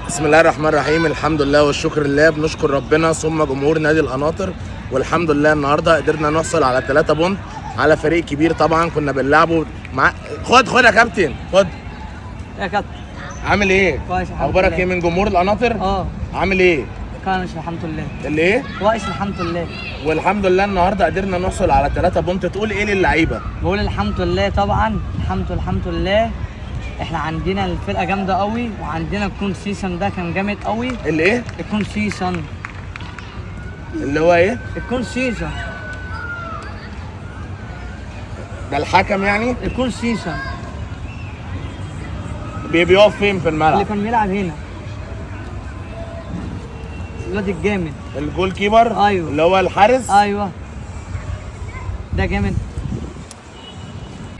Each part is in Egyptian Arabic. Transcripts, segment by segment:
بسم الله الرحمن الرحيم. الحمد لله والشكر لله، بنشكر ربنا ثم جمهور نادي القناطر، والحمد لله النهارده قدرنا نحصل على 3 point على فريق كبير. طبعا كنا بنلعبه مع خد خد يا كابتن خد. يا كابتن. عامل ايه؟ كويس الحمد اخبارك لله. ايه؟ من جمهور القناطر؟ اه. عامل ايه؟ كويس الحمد لله. اللي ايه؟ كويس الحمد لله. والحمد لله النهارده قدرنا نحصل على 3 point. تقول ايه للعيبة؟ بقول الحمد لله، طبعا الحمد لله. احنا عندنا الفرقة جامدة قوي، وعندنا الكون سيسون ده كان جامد قوي. اللي ايه؟ الكون سيسون. اللي هو ايه؟ الكون سيسون. ده الحكم يعني؟ الكون سيسون. بيقف فين في اللي الملعب؟ كان بيلعب هنا الواد الجامد. ال goalkeeper؟ أيوه. اللي هو الحارس؟ ايوه ده جامد.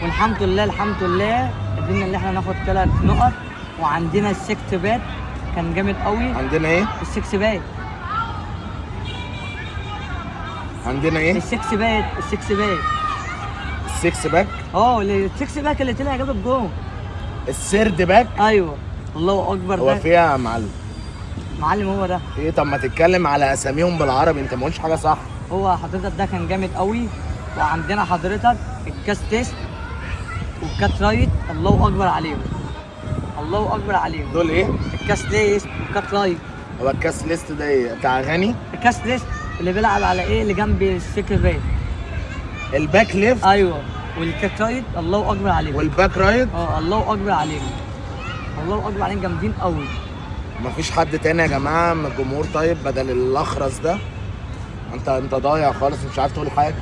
والحمد لله الحمد لله قدرنا ان احنا ناخد 3 نقط. وعندنا ال six back كان جامد قوي. عندنا ايه؟ ال six back. عندنا ايه؟ ال six back. ال six back. ال six back؟ اه ال six back اللي طلع جاب الجون. ال third back؟ ايوه الله اكبر. هو ده في ايه يا معلم؟ معلم هو ده. ايه؟ طب ما تتكلم على اساميهم بالعربي، انت ما قلتش حاجة صح. هو حضرتك ده كان جامد قوي. وعندنا حضرتك الكاس تيست والكات right، الله اكبر عليهم، الله اكبر عليهم. دول ايه؟ الكاس تيست والكات right. هو الكاس ليست ده ايه؟ بتاع اغاني؟ الكاس ليست اللي بيلعب على ايه؟ اللي جنب ال six back. ال back left. ايوه وال back right، الله اكبر عليهم. وال back right. اه الله اكبر عليهم، الله اكبر عليهم، جامدين قوي. مفيش حد تاني يا جماعة من الجمهور طيب بدل الاخرس ده؟ انت ضايع خالص، مش عارف تقول حاجة.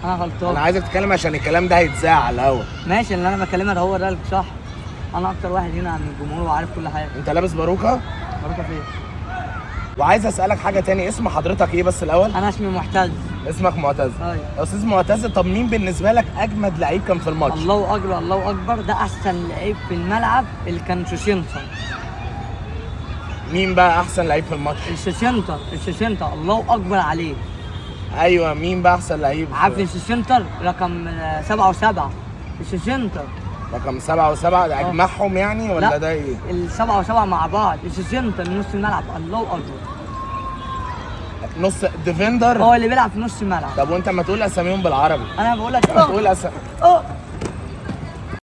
انا غلطان. انا عايزك تتكلم عشان الكلام ده هيتذاع على الهوا. ماشي، اللي انا بكلمك هو ده صح. انا اكتر واحد هنا من الجمهور وعارف كل حاجة. انت لابس باروكه؟ باروكه فين؟ وعايز اسالك حاجة تاني، اسم حضرتك ايه بس الاول؟ انا اسمي معتز. اسمك معتز. ايوه. يا استاذ معتز، طب مين بالنسبة لك اجمد لعيب كان في الماتش؟ الله اكبر الله اكبر، ده احسن لعيب في الملعب اللي كان شوشنتا. مين بقى احسن لعيب في الماتش؟ الشوشنتا، الشوشنتا الله اكبر عليه. ايوه مين بقى احسن لعيب؟ عارف الشوشنتر رقم 7 و7. الشوشنتر رقم 7 و7 ده اجمعهم يعني ولا لا. ده ايه؟ السبعة وسبعة مع بعض. الشوشنتر من نص الملعب، الله اكبر. نص defender؟ هو اللي بيلعب في نص الملعب. طب وانت ما تقول اساميهم بالعربي؟ انا بقول لك ما تقول اه.